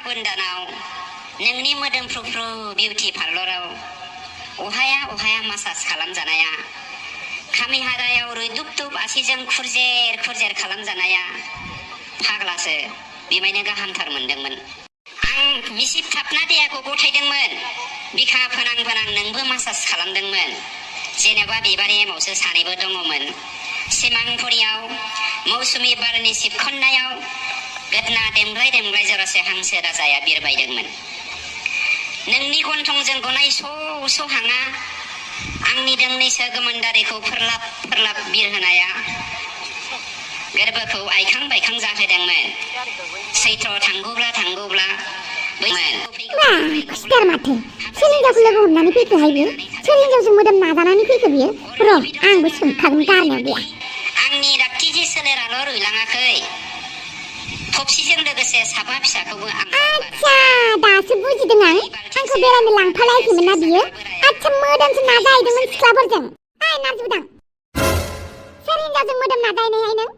फागुन दानाव नोंनि मोदोमफ्रुफ्रु बिउटि पार्लराव अहाया मासाज खालामजानाया खामि हारायाव रुइदुबदुब आसिजों खुरजेर खालामजानाया फाग्लासो बिमायनो गाहामथार मोनदोंमोन। आं बिसिब थाबना देहाखौ गथायदोंमोन। बिखा फोनां नोंबो मासाज खालामदोंमोन। जेनेबा बिबार एमावसो सानैबो दङमोन। सिमांफुरियाव मौसुमि बारनि सिबखन्नायाव गोदना देमग्लाय जरासे हांसो राजाया बिरबायदोंमोन। नोंनि गन्थंजों गनाय सौ हाङा आंनि दोंनैसो गोमोन दारिखौ फोरलाब बिरहोनाया गोरबोखौ आइखां बायखां जाहोदोंमोन। सैथ्र थांगौब्ला खुसिथार माथो सोर हिनजावखौ लोगो हमनानै फैखोहाय बियो? सोर हिनजावजों मोदोम नाजानानै फैखो बियो? र' आंबो सोंखागोन गारनायाव गैया। आंनि रागथिजि सोलेराल' रुइलाङाखै, थबसिजों लोगोसे साफा फिसाखौबो आं आच्छा दासो बुजिदों आं। आंखौ बेरायनो लांफालायाखैमोन ना बियो? आच्छा मोदोमसो नाजाहैदोंमोन सिख्लाफोरजों। ओइ नारजुदां, सोर हिनजावजों मोदोम नाजाहैनायहाय नों?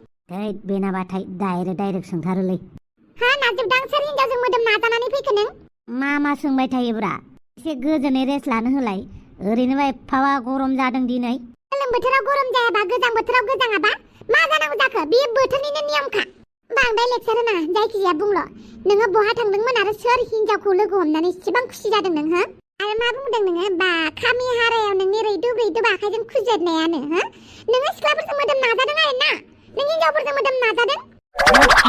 बेनाबाथाय डाइरेक्ट सोंथारोलै। हा नारजुदां, सोर हिनजावजों मोदोम नाजानानै फैखो नों? मा सोंबाय थायोब्रा? एसे गोजोनै रेस्ट लानो होलाय। ओरैनोबा एफाबा गरम जादों दिनै। गोलोम बोथोराव गरम जायाबा गोजां बोथोराव गोजाङाबा मा जानांगौ जाखो? बेयो बोथोरनिनो नियमखा। बांद्राय लेक्सार होनाङा, जायखिजाया बुंल'। नोङो बहा थांदोंमोन आरो सोर हिनजावखौ लोगो हमनानै इसेबां खुसि जादों नों? हो आरो मा बुंदों नोङो? बा खामि हारायाव नोंनि रैदुब आखाइजों खुजेरनायानो हो? नोङो सिख्लाफोरजों मोदोम नाजादों आरो ना? नों हिनजावफोरजों मोदोम नाजादों?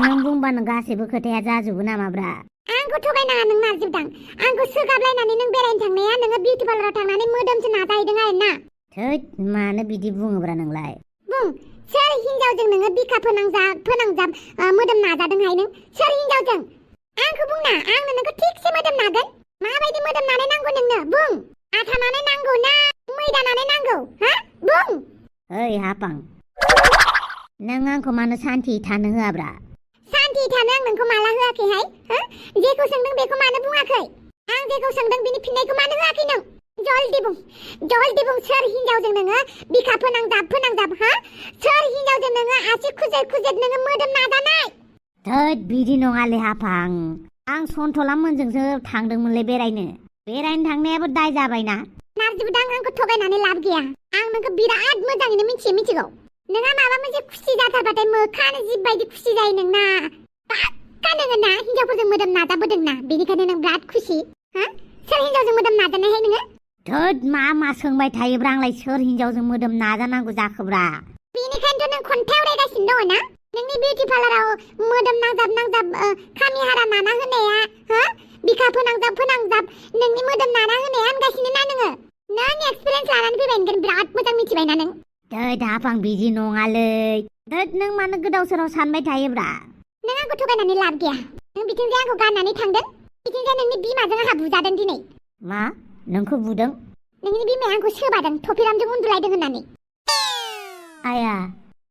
नों बुंबानो गासैबो खोथाया जाजोबो नामाब्रा? आंखौ थगायनाङा नों नारजुदां। आंखौ सोगाबलायनानै नों बेरायनो थांनाया नोङो बिउटि पार्लाराव थांनानै मोदोमसो नाजाहैदों आरो ना? थैद, मानो बिदि बुङोब्रा नोंलाय? बुं, सोर हिनजावजों नोङो बिखा फोनांजाब मोदोम नाजादोंहाय नों? सोर हिनजावजों? आंखौ बुंना, आंनो नोंखौ थिगसे मोदोम नागोन। माबायदि मोदोम नानाय नांगौ नोंनो? बुं, आथा नानाय नांगौ ना मैदा नानाय नांगौ? हा बुं। ओइ हापां, नों आंखौ मानो सान्थियै थानो होआब्रा? सान्थियै थानो आं नोंखौ माला होआखैहाय? हो जेखौ सोंदों बेखौ मानो बुङाखै? आं जेखौ सोंदों बिनि फिननायखौ मानो होआखै नों? जल्दि बुं सोर हिनजावजों नोङो बिखा फोनांजाब हा? सोर हिनजावजों नोङो आसि खुजेर नोङो मोदोम नाजानाय? थैद, बिदि नङालै हापां। आं सन्थलामोनजोंसो थांदोंमोनलै बेरायनो थांनायाबो दाय जाबायना। नारजुदां, आंखौ थगायनानै लाब गैया। आं नोंखौ बिराद मोजाङैनो मिथिगौ। नोंहा माबा मोनसे खुसि जाथारबाथाय मोखाङानो जिबायदि खुसि जायो नोंना। पाक्का नोङो ना हिनजावफोरजों मोदोम नाजाबोदों ना? बेनिखायनो नों बिराद खुसि। हा सोर हिनजावजों मोदोम नाजानायहाय नोङो? थोद, मा सोंबाय थायोब्रा? आंलाय सोर हिनजावजों मोदोम नाजानांगौ जाखोब्रा? बेनिखायनोथ' नों खन्थाइ आवरायगासिनो दङ ना? नोंनि बिउटि पार्लाराव मोदोम नांजाब खामि हारा नाना होनाया, हा बिखा फोनांजाब नोंनि मोदोम नाना होनाया होनगासिनो ना नोङो? नों एक्सपिरियेन्स लानानै फैबाय नों बिराद मोजां मिथिबायना नों? थैद हापां, बिदि नङालै। थोद, नों मानो गोदाव सोराव सानबाय थायोब्रा? नों आंखौ थगायनानै लाब गैया। नों बिथिंजाय आंखौ गारनानै थांदों, बिथिंजाय नोंनि बिमाजों आंहा बुजादों दिनै। मा? नोंखौ बुदों? नोंनि बिमाया आंखौ सोबादों थफिरामजों उन्दुलायदों होननानै। आया,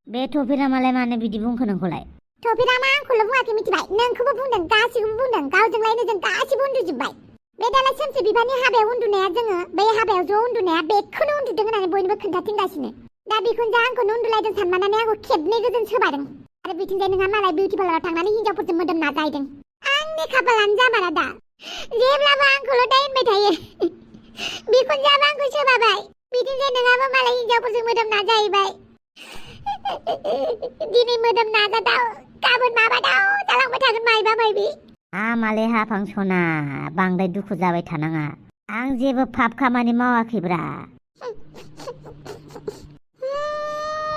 बे थफिरामालाय मानो बिदि बुंखो नोंखौलाय? थफिरामा आंखौल' बुङाखै मिथिबाय, नोंखौबो बुंदों, गासिखौबो बुंदों। गावजोंलायनो जों गासिबो उन्दुजोब्बाय। बे दालाय सोमसि बिफानि हाबायाव उन्दुनाया, जोङो बे हाबायाव ज' उन्दुनाया बेखौनो उन्दुदों होननानै बयनोबो खोन्थाथिंगासिनो। दा बिखुनजोआ आंखौनो उन्दुलायदों सानमानानै आंखौ खेबनै गोजोन सोबादों। आरो बिथिंजाय नोंहा मालाय बिउटि पार्लाराव थांनानै हिनजावफोरजों मोदोम नाजाहैदों। आंनि खाफालानो जामारा दा। जेब्लाबो आंखौल' दाय होनबाय थायो। बिखुनजोआबो आंखौ सोबाबाय, बिथिंजाय नोंहाबो मालाय हिनजावफोरजों मोदोम नाजाहैबाय। दिनै मोदोम नाजादाव, गाबोन माबादाव जालांबाय थागोन मायबा मायबि। हामालै हापां सना, बांद्राय दुखु जाबाय थानाङा। आं जेबो पाप खामानि मावाखैब्रा।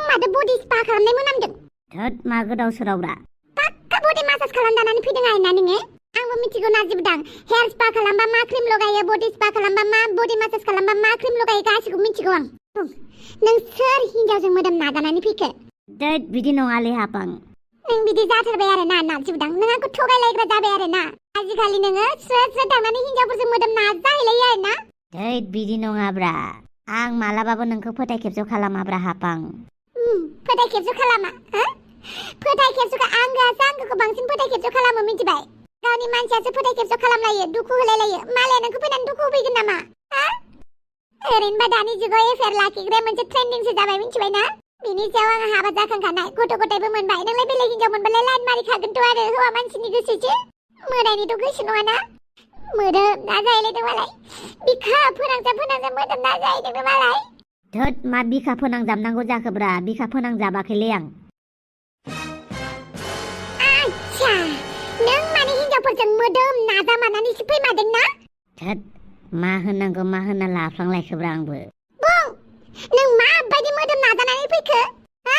माथो बडि स्पा खालामनाय मोनामदों? थोद, मा गोदाव सोरावब्रा? पाक्का बडि मासाज खालामजानानै फैदों आरोना नोङो? आंबो मिथिगौ नाजिबदां। हेयार स्पा खालामबा मा क्रिम लगायो, बडि स्पा खालामबा मा, बडि मासाज खालामबा मा क्रिम लगायो, गासिखौबो मिथिगौ आं। नों सोर हिनजावजों मोदोम नाजानानै फैखो? थोद, बिदि नङालै हापां। नों बिदि जाथारबाय आरो ना नाजिबदां। नों आंखौ थगायलायग्रा जाबाय आरो ना? आजिखालि नोङो स्रो थांनानै हिनजावफोरजों मोदोम नाजाहैलायो आरो ना? थैद, बिदि नङाब्रा। आं मालाबाबो नोंखौ फोथाय खेबस' खालामाब्रा हापां। फोथाय खेबस' खालामा? फोथाय खेबस' आंगोआसो आंगोखौ बांसिन फोथाय खेबस' खालामो मिथिबाय? गावनि मानसियासो फोथाय खेबस' खालामलायो, दुखु होलायलायो। मालाया नोंखौ फैनानै दुखु होफैगोन नामा? ओरैनोबा दानि जुगाव एफेयार लाखिग्राया मोनसे ट्रेन्डिंसो जाबाय मिथिबाय ना? बिनि सायाव आंहा हाबा जाखांखानाय, गथ' गथायबो मोनबाय। नोंलाय बेलेग हिनजाव मोनबालाय लाइन मारिखागोनथ' आरो हौवा मानसिनि गोसोसो। मोदायनिथ' गोसो नङाना मोदोम नाजाहैलायदों मालाय बिखा फोनांजाब मोदोम नाजाहैदों मालाय धोद मा बिखा फोनांजाबनांगौ जाखोब्रा बिखा फोनांजाबाखैलै आं आच्छा नों माने हिनजावफोरजों मोदोम नाजामानानैसो फैमारदों ना धोद मा होननांगौ मा होनना लाफ्लांलायखोब्रा आंबो बुं नों माबायदि मोदोम नाजानानै फैखो हा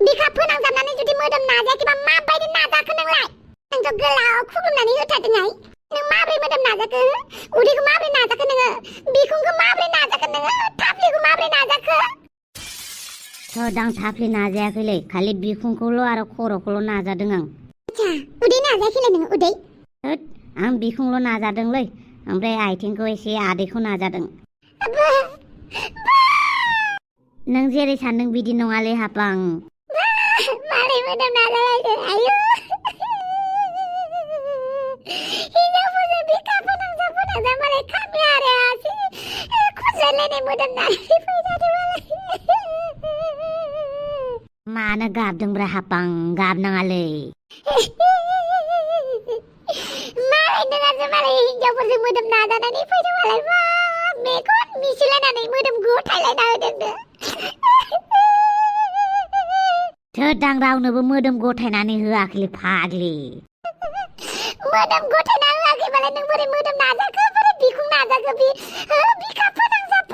बिखा फोनांजाबनानै जुदि मोदोम नाजायाखैबा माबायदि नाजाखो नोंलाय नोंथ' गोलाव खुलुमनानै होथारदोंहाय नों माबोरै मोदोम नाजाखो उदैखौ माबोरै नाजाखो नोङो बिखुंखौ माबोरै नाजाखो नोङो थाफ्लिखौ माबोरै नाजाखो धोद आं थाफ्लि नाजायाखैलै खालि बिखुंखौल' आरो खर'खौल' नाजादों आं आच्छा उदै नाजायाखैलाय नोङो उदै धोद आं बिखुंल' नाजादोंलै ओमफ्राय आथिंखौ एसे आदैखौ नाजादों नों जेरै सानदों बिदि नङालै हापां मारै मोदोम नाजालायदों आयु हिनजावफोरजों बिखा फोनांजाब मालाय खामलायासै खुजालायनाय मोदोम नाजानानै फैजादों मालाय मानो गाबदोंब्रा हापां गाबनाङालै मालाय नोंहासो मालाय हिनजावफोरजों मोदोम नाजानानै फैदों मालाय मा मेगन मिसिलायनानै मोदोम गथायलायना होदों धोद आं रावनोबो मोदोम गथायनानै होआखैलै फाग्लि मोदोम गथायना होआखैबालाय नों बोरै मोदोम नाजाखो बोरै बिखुं नाजाखो बिखा फोनांजाब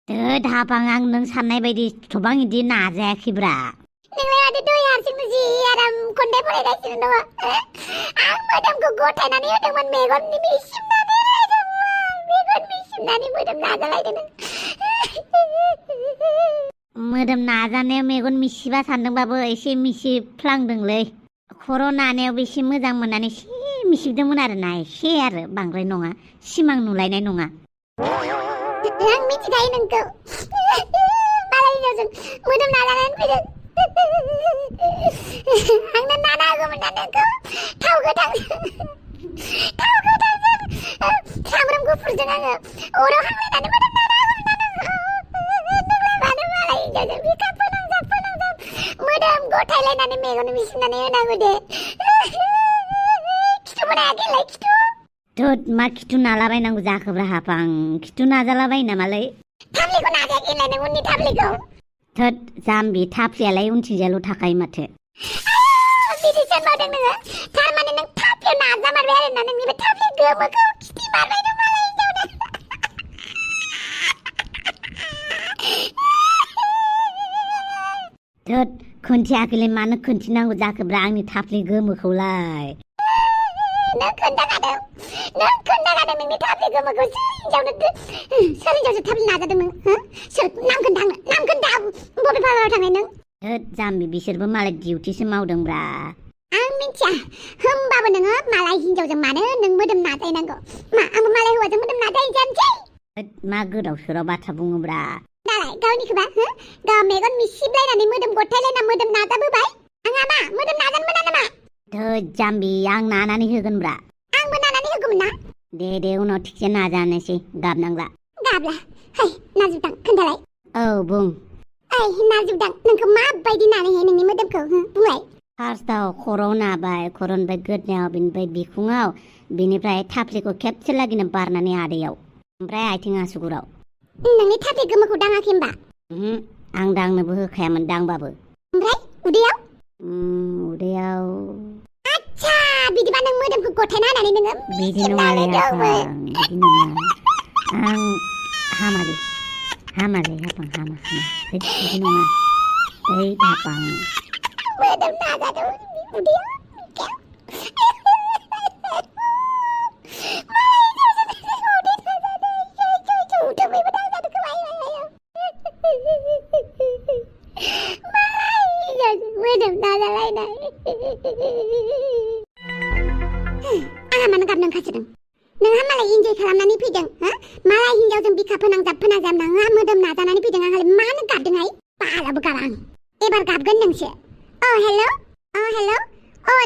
धोद हापां आं नों साननाय बायदि थबां इदि नाजायाखैब्रा नोंलाय माथो दहाय हारसिंनो जि आराम खन्थाइ फरायगासिनो दङ आं मोदोमखौ गथायनानै होदोंमोन मेगन मिसिबनानै मोदोम नाजालायदों मोदोम नाजानायाव मेगन मिसिबा सानदोंबाबो एसे मिसिफ्लांदोंलै खर' नानायावबो एसे मोजां मोननानै एसे मिसिबदोंमोन आरोना एसे आरो बांद्राय नङा सिमां नुलायनाय नङा आं मिथिखायो नोंखौ मालाय हिनजावजों मोदोम नाजानानै फैदों आंनो नाना होगौमोन ना नोंखौ थाव गोथांजों सामब्राम गुफुरजों आङो अराव हांलायनानै मोदोम नाना होगौमोन ना नोंलाय मानो मालाय हिनजावजों बिखा फोनांजाब मोदोम गथायलायनानै मेगन मिसिनानै होनांगौ दे खिथु बनायाखैलाय खिथु धोद मा खिथु नालाबायनांगौ जाखोब्रा हापां खिथु नाजालाबायो नामालै थाफ्लिखौ नाजायाखैलाय नों उननि थाफ्लिखौ धोद जाम्बि थाफ्लियालाय उनथिंजायल' थाखायो माथो बिदि सानबावदों नोङो थारमाने नों थाफ्लियाव नाजामारबाय आरोना नोंनि बे थाफ्लि गोमोखौ खिथि मारबाय नों मालाय हिनजावनो धोद खोन्थियाखैलाय मानो खोन्थिनांगौ जाखोब्रा आंनि थाफ्लि गोमोखौलाय नों खोन्थाखादों नोंनि थाफ्लि गोमोखौ सोर हिनजावजों थाफ्लि नाजादोंमोन सोर नाम खोन्था बबे पार्लाराव थांनाय नों धोद जाम्बि बिसोरबो मालाय डिउटिसो मावदोंब्रा आं मिथिया होमबाबो नोङो मालाय हिनजावजों मानो नों मोदोम नाजाहैनांगौ मा आंबो मालाय हौवाजों मोदोम नाजाहैजानोसै मा गोदाव सोराव बाथ्रा बुङोब्रा दालाय गावनिखौबा गाव मेगन मिसिबलायनानै मोदोम गथायलायना मोदोम नाजाबोबाय आंहा मा मोदोम नाजानो मोना नामा धोद जाम्बि आं नानानै होगोनब्रा आंबो नानानै होगौमोन ना दे उनाव थिगसे नाजानोसै गाबनांला गाबला है नाजुदां खोन्थालाय औ बुं ओइ नाजुदां नोंखौ माबायदि नानायहाय नोंनि मोदोमखौ बुंलाय फार्स्टआव खर'आव नाबाय खर'निफ्राय गोदनायाव बिनिफ्राय बिखुङाव बिनिफ्राय थाफ्लिखौ खेबसे लागिनो बारनानै आदैयाव ओमफ्राय आथिं आसुगुराव नोंनि थाफ्लि गोमोखौ दाङाखै होमबा आं दांनोबो होखायामोन दांबाबो ओमफ्राय उदैयाव उदैयाव आच्छा बिदिबा नों मोदोमखौ गथायना होनानै नोङो बिदि नङालै बिदि नङा आं हामालै हापां हामा बिदि नङा ओइ हापां मोदोम नाजादों उदैयाव मोदोम नाजालायनाय आंहा मानो गाबनो ओंखारसोदों नोंहा मालाय इन्जय खालामनानै फैदों मालाय हिनजावजों बिखा फोनांजाब नोंहा मोदोम नाजानानै फैदों आंहालाय मानो गाबदोंहाय बालाबो गाबा आं एबार गाबगोन नोंसो हेल'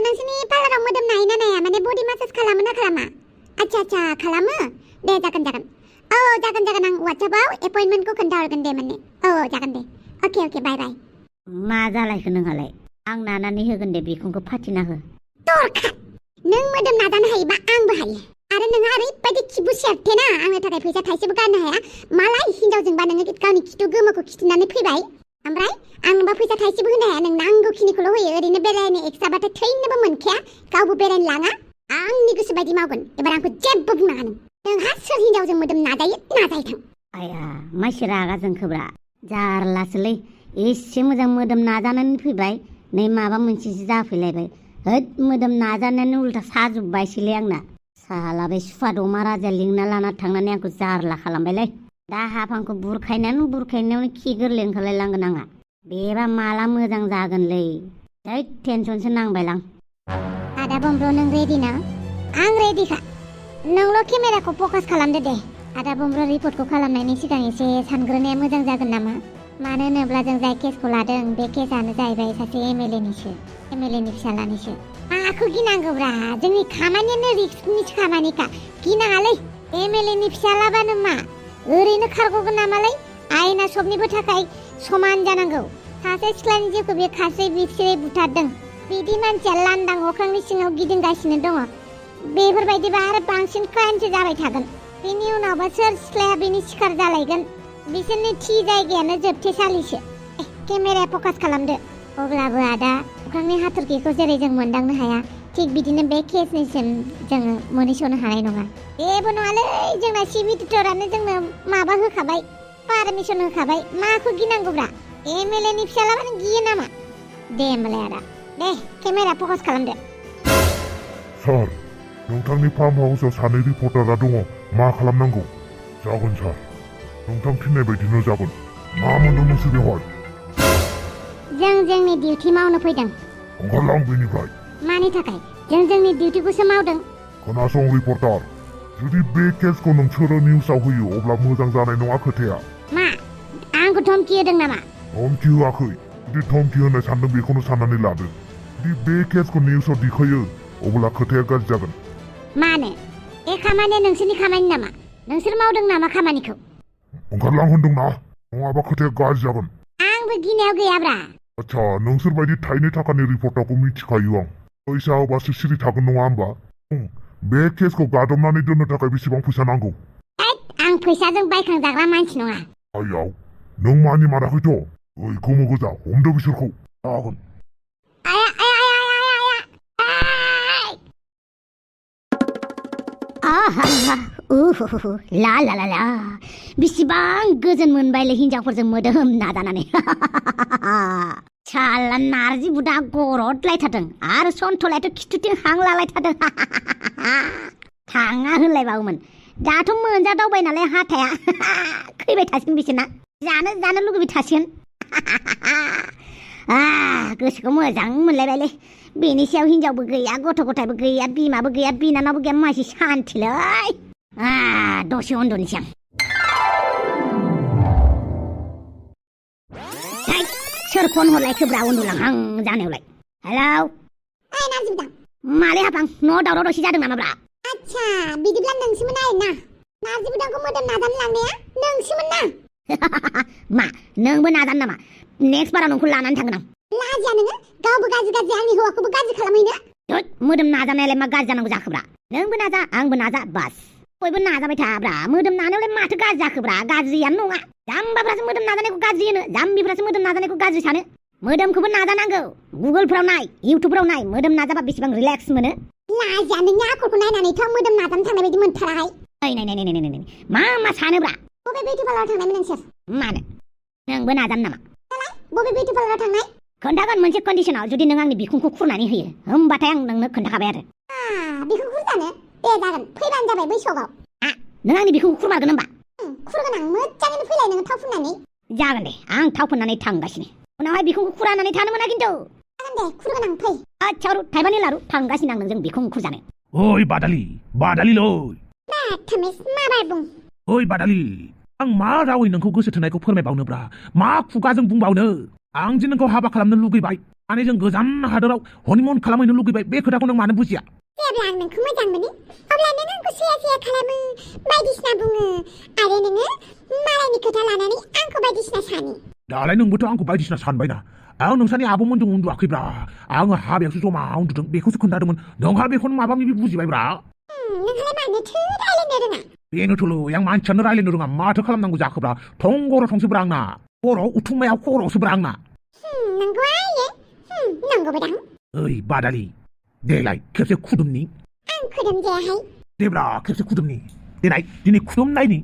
नोंसोरनि पार्लाराव मोदोम नायो ना नाया माने बडि मासाज खालामो ना खालामा आच्छा खालामो दे जागोन औ जागोन आं WhatsAppआव एपइन्टमेन्टखौ खोन्थाहरगोन दे माने औ जागोन दे अके बाय मा जालायखो नोंहालाय आं नानानै होगोन दे बिखुंखौ फाथिना हो दरखार नों मोदोम नाजानो हायोबा आंबो हायो आरो नोंहा ओरैबायदि खिबु सेरथेना आंनो थाखाय फैसा थाइसेबो गारनो हाया मालाय हिनजावजोंबा नोङो गावनि खिथु गोमोखौ खिथिनानै फैबाय ओमफ्राय आंनोबा फैसा थाइसेबो होनो हाया नों नांगौखिनिखौल' होयो ओरैनो बेरायनो एक्सट्राबाथाय थैनोबो मोनखाया गावबो बेरायनो लाङा आंनि गोसो बायदि मावगोन एबार आंखौ जेबो बुंनाङा नोंहा सोर हिनजावजों मोदोम नाजायो नाजायथों आया मानसि रागा जोंखोब्रा जारलासोलै एसे मोजां मोदोम नाजानानै फैबाय नै माबा मोनसेसो जाफैलायबाय होद मोदोम नाजानानै उल्था साजोब्बायसोलै आंना साला बे सुफाद अमा राजा लिंना लाना थांनानै आंखौ जारला खालामबायलै दा हाफांखौ बुरखायनायावनो खि गोरलै ओंखारलायलांगोन आंहा बेबा माला मोजां जागोनलै है टेनसनसो नांबायलां आदा बमब्र नों रेडि ना आं रेडिखा नोंल' केमेराखौ फकास खालामदो दे आदा बमब्र रिपर्टखौ खालामनायनि सिगां एसे सानग्रोनाया मोजां जागोन नामा मानो होनोब्ला जों जाय केसखौ लादों बे केसआनो जाहैबाय सासे एमएलएनि फिसालानिसो माखौ गिनांगौब्रा जोंनि खामानियानो रिस्कनि खामानिखा गिनाङालै एमएलएनि फिसालाबानो मा ओरैनो खारग'गोन नामालै आयेना सबनिबो थाखाय समान जानांगौ सासे सिख्लानि जिउखौ बे खास्रि बिस्रि बुथारदों बिदि मानसिया लांदां अख्रांनि सिङाव गिदिंगासिनो दङ बेफोरबायदिबा आरो बांसिन क्राइमसो जाबाय थागोन बेनि उनावबा सोर सिख्लाया बेनि शिकार जालायगोन बिसोरनि थि जायगायानो जोबथेसालिसो केमेराया फकास खालामदो अब्लाबो आदा अख्रांनि हाथरखिखौ जेरै जों मोनदांनो हाया थिग बिदिनो बे केसनिसिम जोङो मोनहैस'नो हानाय नङा जेबो नङालै जोंना चिफ एडिटरानो जोंनो माबा होखाबाय पारमिसन होखाबाय माखौ गिनांगौब्रा एमएलएनि फिसालाबानो गियो नामा दे होमबालाय आदा दे केमेरा फकास खालामदो सार नोंथांनि फार्म हाउसआव सानै रिपर्टारा दङ मा खालामनांगौ जागोन सार नोंथां थिननाय बायदिनो जागोन मा मोनदों नोंसोर बेवहाय जों जोंनि डिउटि मावनो फैदों ओंखारलां बेनिफ्राय मानि थाखाय जों जोंनि डिउटिखौसो मावदों खोनासं रिपर्टार जुदि बे केसखौ नोंसोरो निउसाव होयो अब्ला मोजां जानाय नङा खोथाया मा आंखौ धमकि होदों नामा धमकि होआखै जुदि धमकि होनाय सानदों बेखौनो साननानै लादो जुदि बे केसखौ निउसाव दिखायो अब्ला खोथाया गाज्रि जागोन मानो ए खामानिया नोंसोरनि खामानि नामा नोंसोर मावदों नामा खामानिखौ ओंखारलां होनदोंना नङाबा खोथाया गाज्रि जागोन आंबो गिनायाव गैयाब्रा आच्छा नोंसोर बायदि थाइनै थाखानि रिपर्टारखौ मिथिखायो आं फैसा होबासो सिरि थागोन नङा होमबा बे केसखौ गादबनानै दोननो थाखाय बेसेबां फैसा नांगौ आं फैसाजों बायखांजाग्रा मानसि नङा आयाव नों मानि माराखैथ' ओइ गोमो गोजा हमदो बिसोरखौ जागोन ला ला ला ला बेसेबां गोजोन मोनबायलै हिनजावफोरजों मोदोम नाजानानै साला नारजि बुदा गरदलायथारदों आरो सन्थलायाथ' खिथुथिं हां लालायथारदों थाङा होनलायबावोमोन दाथ' मोनजादावबाय नालाय हाथाया खैबाय थासिगोन बिसोरना जानो लुगैबाय थासिगोन गोसोखौ मोजां मोनलायबायलै बेनि सायाव हिनजावबो गैया गथ' गथायबो गैया बिमाबो गैया बिनानावबो गैया मानसि सान्थिलै दसे उन्दुनोसै आं सोर फन हरलायखोब्रा उन्दुलांहां जानायावलाय हेलौ मालै हाफां न' दावराव दावसि जादों नामाब्रा आच्छा बिदिब्ला नोंसोमोन आरोना नारजि बुदांखौ मोदोम नाजानो लांनाया नोंसोमोन ना मा नोंबो नाजानो नामा नेक्स्ट बाराव नोंखौ लानानै थांगोन आं लाजिया नोङो गावबो गाज्रि आंनि हौवाखौबो गाज्रि खालामहैनो मोदोम नाजानायालाय मा गाज्रि जानांगौ जाखोब्रा नोंबो नाजा आंबो नाजा बास बयबो नाजाबाय थाब्रा मोदोम नानायावलाय माथो गाज्रि जाखोब्रा गाज्रियानो नङा जाम्बाफ्रासो मोदोम नाजानायखौ गाज्रि होनो जाम्बिफ्रासो मोदोम नाजानायखौ गाज्रि सानो मोदोमखौबो नाजानांगौ गुगोलफोराव नाय इउटुबफोराव नाय मोदोम नाजाबा बेसेबां रिलेक्स मोनो लाजिया नोंनि आखलखौ नायनानैथ' मोदोम नाजानो थांनाय बायदि मोनथाराहाय नाय मा सानोब्रा बबे बिउटि पार्लाराव थांनायमोन नोंसोर मानो नोंबो नाजानो नामा बबे बिउटि पार्लाराव थांनाय खोन्थागोन मोनसे कन्डिसनाव जुदि नों आंनि बिखुंखौ खुरनानै होयो होमबाथाय आं नोंनो खोन्थाखाबाय आरो बिखुं खुरजानो दे जागोन फैबानो जाबाय बै सगाव नों आंनि बिखुंखौ खुरमारगोन होमबा खुरगोन आं मोजाङैनो फैलाय नोङो थाव फुननानै जागोन दे आं थाव फुननानै थांगासिनो उनावहाय बिखुंखौ खुरानानै थानो मोना खिन्थु जागोन दे खुरगोन आं फै आच्छा थाइबानि लारु थांगासिनो आं नोंजों बिखुं खुरजानो ओइ बादालिलै थमेस माबार बुं ओइ बादालि आं मा रावै नोंखौ गोसो थोनायखौ फोरमायबावनोब्रा मा खुगाजों बुंबावनो आं जे नोंखौ हाबा खालामनो लुगैबाय माने जों गोजान हादोराव हनिमुन खालामहैनो लुगैबाय बे खोथाखौ नों मानो बुजिया जेब्ला आं नोंखौ मोजां मोनो अब्ला नों आंखौ सैया खालामो बायदिसिना बुङो आरो नोङो मालायनि खोथा लानानै आंखौ बायदिसिना सानो दालाय नोंबोथ' आंखौ बायदिसिना सानबायना आं नोंसानि आब'मोनजों उन्दुआखैब्रा आङो हाबायावसो जमा उन्दुदों बेखौसो खोन्थादोंमोन नोंहा बेखौनो माबा माबि बुजिबायब्रा नोंहालाय मानोथो रायलायनो रोङा बेनोथ'लै आं मानसियानो रायलायनो रोङा माथो खालामनांगौ जाखोब्रा थंगर थंसोब्रा आंना खर' उथुमायाव खर'सोब्रा आंना नंगौ आइये नंगौबोदां ओइ बादालि देलाय खेबसे खुदुमनि आं खोदोम जायाहाय देब्रा खेबसे खुदुमनि देनाय दिनै खुदुम नायनि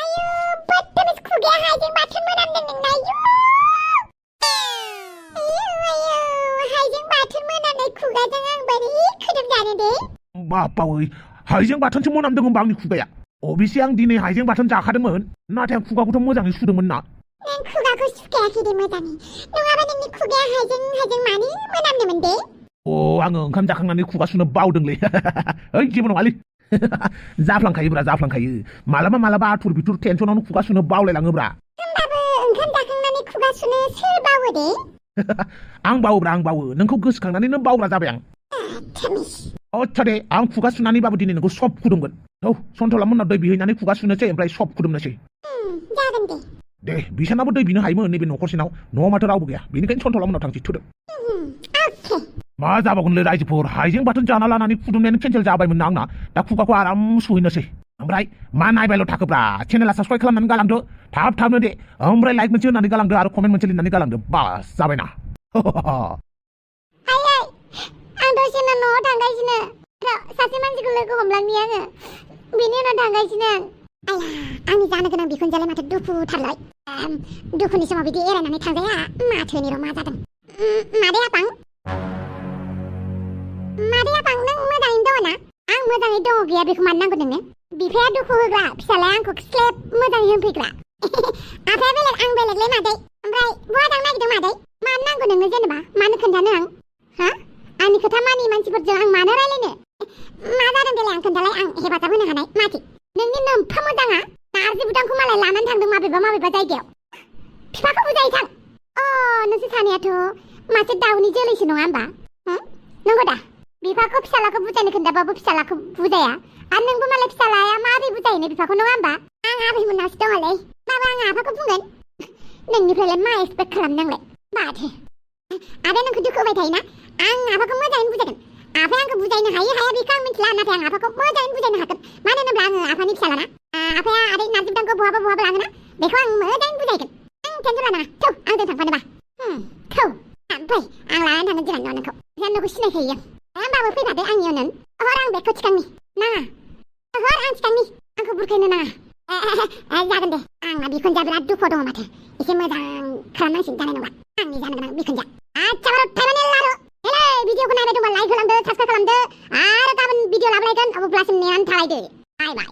आयु बदतमिज खुगाया हाइजें बाथोन मोनामदों नोंना आयु हाइजें बाथोन मोनामनाय खुगाजों आं बोरै खोदोम जानो दे बापावै हाइजें बाथोनसो मोनामदों होनबा आंनि खुगाया अबेसे आं दिनै हाइजें बाथोन जाखादोंमोन नाथाय आं खुगाखौथ' मोजाङै सुदोंमोन ना नों खुगाखौ सुखायाखै दे मोजाङै नङाबा नोंनि खुगाया हाइजें मानो मोनामदोंमोन दे आङो ओंखाम जाखांनानै खुगा सुनो बावदोंलै ओइ जेबो नङालै जाफ्लांखायोब्रा जाफ्लांखायो मालाबा आथुर बिथुर टेनसनावनो खुगा सुनो बावलायलाङोब्रा होमबाबो ओंखाम जाखांनानै खुगा सुनो सोर बावो दे आं बावो नोंखौ गोसोखांनानैनो बावग्रा जाबाय आं आच्छा दे आं खुगा सुनानैबाबो दिनै नोंखौ सब खुदुमगोन औ सन्थला मोननाव दै बिहैनानै खुगा सुनोसै ओमफ्राय सब खुदुमनोसै जागोन दे बिसोरनाबो दै बिनो हायोमोन नैबे न'खरसेनाव न'आव माथो रावबो गैया बेनिखायनो सन्थला मोननाव थांसै थुदो मा जाबावगोनलै रायजोफोर हाइजें बाथोन जाना लानानै फुदुंनायानो केन्सेल जाबायमोन ना आंना दा खुगाखौ आराम सुहैनोसै ओमफ्राय मा नायबायल' थाखोब्रा चेनेला साबस्क्राइब खालामनानै गालांदो थाबनो दे ओमफ्राय लाइक मोनसे होनानै गालांदो आरो कमेन्ट मोनसे लिरनानै गालांदो बास जाबायना आं दसेनो न'आव थांगासिनो सासे मानसिखौ लोगो हमलांनि आङो बेनि उनाव थांगासिनो आं आंनि जानो गोनां बिखुनजोआलाय माथो दुखुथारलाय दुखुनि समाव बिदि एरायनानै थांजाया माथोनि र' मा जादों मादै आपां नों मोजाङैनो दङ ना आं मोजाङै दङ गैया बेखौ मानो नांगौ नोंनो बिफाया दुखु होग्रा फिसालाया आंखौ स्लेब मोजाङै होनफैग्रा आफाया बेलेग आं बेलेगलै मादै ओमफ्राय बहा थांनो नागिरदों मादै मानो नांगौ नोंनो जेनेबा मानो खोन्थानो आं हा आंनि खोथा मानि मानसिफोरजों आं मानो रायलायनो मा जादों देलाय आं खोन्थालाय आं हेफाजाब होनो हानाय माथि नोंनि नोमफा मोजाङा नारजि बुदांखौ मालाय लानानै थांदों माबेबा जायगायाव बिफाखौ बुजायो थां नोंसोर सानैयाथ' मासे दाउनि जोलैसो नङा होमबा नंगौ दा बिफाखौ फिसालाखौ बुजायनो खोन्थाबाबो फिसालाखौ बुजाया आरो नोंबो मालाय फिसालाया माबोरै बुजायनो बिफाखौ नङा होमबा आं आबैमोननावसो दङलै माबा आं आफाखौ बुंगोन नोंनिफ्रायलाय मा एक्सपेक्ट खालामनांलाय माथो आदाया नोंखौ दुखु होबाय थायोना आं आफाखौ मोजाङैनो बुजायगोन आफाया आंखौ बुजायनो हायो हाया बेखौ आं मिथिला नाथाय आं आफाखौ मोजाङैनो बुजायनो हागोन मानो होनोब्ला आङो आफानि फिसालाना आफाया आदै नारजि बुदांखौ बहाबा लाङोना बेखौ आं मोजाङैनो बुजायगोन टेनसन लानाङा थौ आंजों थांफानोबा थौ ओमफ्राय आं लानानै थांगोन जिरायनो न'खौ न'खौ सिनायखायो आं होमबाबो फैफादो आंनि उनाव हर आं बेगखौ थिखांनि नाङा हर आं थिखांनि आंखौ बुरखायनो नाङा जागोन दे आंना बिखुनजोआ बिराद दुखुआव दङ माथो एसे मोजां खालामनांसिगोन जानाय नङा आंनि जानो गोनां बिखुनजोआ आच्छा बार' टाइमानो लारु हेलै भिडिअखौ नायबाय दंबा लाइक खालामदो साबस्क्राइब खालामदो आरो गाबोन भिडिअ लाबोलायगोन अब्लासिम नेनानै थालायदो बाय